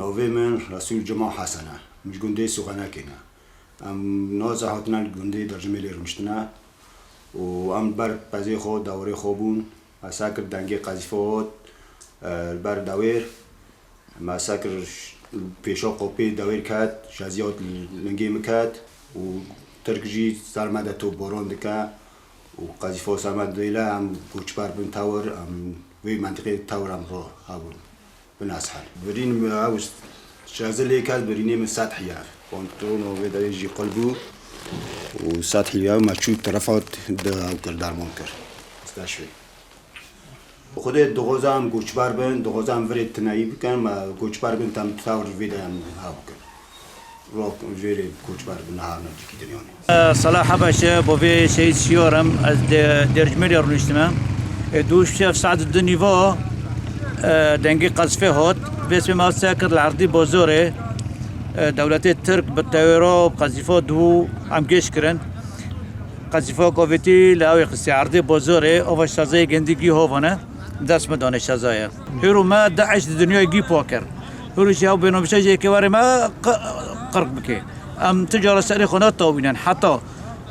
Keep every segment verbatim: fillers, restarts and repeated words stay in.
Navê min Resûl Cuma Hesen e. Min ji gundê Sûxenekê ne. Em noza hatina li gundê Dercimêlê rûniştine û em li ber qezê xwe, dewrê xwe bûn. Me sekir dengê qezîfe hat, e, li ber dewêr. Me sekir pêşa qopê dewêr ket, şeziya hat lingê min ket û Tirk jî ser me de top boran dike û qezîfe ser me dêle, em koçber bin tewr, em vê mentiqê tewr em ro hebûn. Bin Eshel. Birîn ew şezilê ket, birînê min sed hiyar. Pantolon û vê derê jî qul bû û sed hiyar me çû terefa di ew kir, derman kir. Musteşfê. Xwedê dixwaze em koçber bin, dixwaze em virê tineyî bikin, me koçber bin tem tewr vê de em ha bikin. Rok jêrê koçber bin, neharine dikî dinyane. Sala Hebeşe, bo vê şehîd şiyor im, ez de Dercmêlê rûniştime. E, dû şev saet di nîva, e, dengê qezfê hot. Vê sibê me sekir li erdî bozorê, e, dewletê Tirk bi tewêro qezîfo dû em gêş kirin. Qezîfo kovîtî li ew ê xistî erdê bozorê, ova şazeyê gindî gî hovane, dest me dane şazaya. Hêro me DAIŞ di dinyayê gî po kir. Hêro jî ew bênobşe jê ke were me qi-, qirq bike. Em ti cara serê xwe netawînen. Heta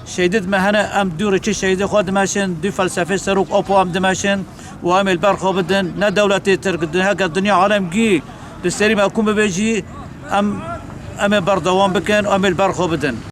şehîdê me hene, em dû rêçê şehîdê xwe dimeşin, dû felsefê serok Apo em dimeşin û em ê li ber xwe bidin. Ne dewletê Tirk, di-, heke dinya alem gî li serî me kum bibe jî, em, em ê berdewam bikin, em ê li ber xwe bidin.